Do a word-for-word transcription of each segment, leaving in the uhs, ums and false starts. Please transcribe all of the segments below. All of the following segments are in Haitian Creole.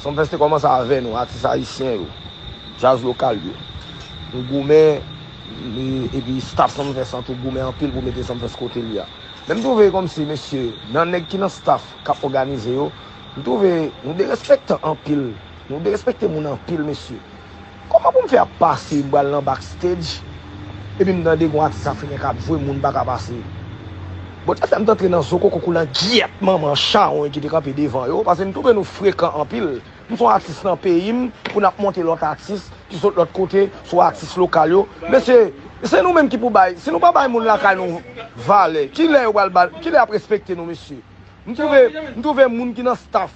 Sumfest te kòmanse avè nou, atis ayisyen yo, djaz lokal yo. Nou goumen, e- epi staff Sumfest lan tou goumen anpil pou mete Sumfest kote l ye a. Men m twouve kòmsi, mesye, nan nèg ki nan staff k ap òganize yo, m twouve nou derespektan anpil. Nou derespekte moun anpil, mesye. Kòman pou m fè ap pase, m pral nan backstage, epi m tande gon atis afriken k ap jwe, moun pa ka pase? Bon, sa fè m t antre nan zo koko koulan gyèt manman chawony ki te kanpe devan yo, paske m twouve nou frekan anpil. M se yon atis nan peyi m, pou n ap monte lòt atis ki sot lòt kote, sou atis lokal yo. Mesye, se nou menm ki pou bay. Si nou pa bay moun lakay nou valè, kilè yo pral ba, kilè y ap respekte nou, mesye? M twouve, m twouve moun ki nan staff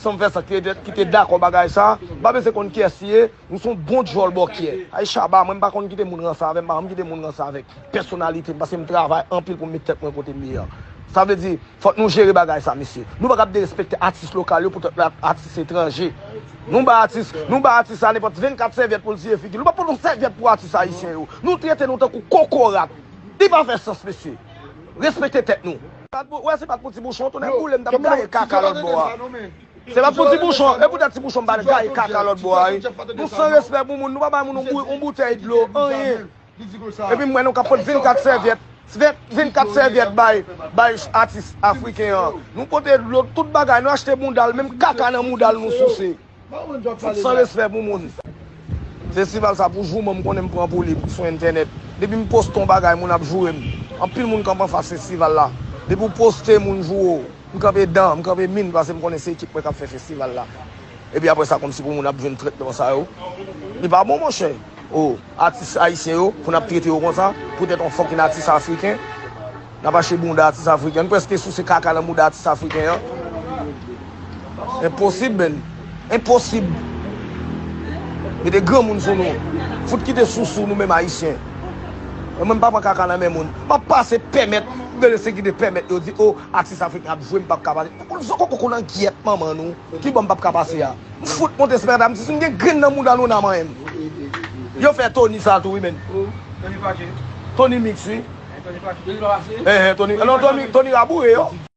Sumfest lan ki te, ki te dakò bagay sa, m pa bezwen konn kiyès li ye, nou se yon bon djòl bòkyè. Ay Shabba, mwen m pa konn kite moun ranse avè m, m pa janm kite moun ranse avèk pèsonalite m, paske m travay anpil pou m met tèt mwen kote m ye a. Sa vle di, fòk nou jere bagay sa, mesye. Nou pa kab derespekte atis lokal yo poutèt la atis etranje. Nou ba atis, nou ba atis la nenpòt vennkat sèvyèt pou l siye figi l. Nou pa pot yon sèvyèt pou atis ayisyen yo. Nou trete nou tankou kokorat. Li pa fè sans, mesye. Respekte tèt nou. Wè, se pa t pou Ti Bouchon, tonnè boule m t ap gaye kaka lòt bò a. Se pa t pou Ti Bouchon, e poutèt Ti Bouchon m pa t gaye kaka lòt bò a, wi. Nou san respè pou moun, nou pa bay moun yon bou- yon boutèy dlo, anyen. Epi m wè nou ka pot vennkat sèvyèt, vennkat sèvyèt bay, bay atis afriken an. Nou pote dlo, tout bagay, nou achte bounda l, menm kaka nan bounda l nou souse. Fout san respè pou moun. Festival sa pou jouman m konnen m pran pou li sou entènèt. Depi m poste yon bagay, moun ap joure m. Anpil moun kanpe anfas festival la. Depi w poste, moun joure w. M kanpe dan, m kanpe min, paske m konnen se ekip mwen k ap fè festival la. Epi apre sa, kòmsi pou moun ap jwenn tretman sa yo. Li pa bon, monchè. O, atis ayisyen yo, pou n ap trete yo konsa, poutèt yon fucking atis afriken. N ap achte bounda atis afriken. Nou prèske souse kaka nan bounda atis afriken an. Enposib, menn. Enposib. Mete granmoun sou nou. Fout kite sousou nou menm ayisyen. Mwen, mwen pa pran kaka nan men moun. M ap pase pèmèt, m gen sekirite pèmèt yo di, o, atis afriken ap jwe, m p ap ka pase. Zo koko koulan gyèt manman nou. Ki bò m p ap ka pase a? M fout monte sou mèt la, m di, si m gen grenn nan bounda nou, n a manyen m. Yo fè Tony sa tou, wi, menn. Tony Mix, wi. Enhen, Tony, non, Tony, Tony raboure yo.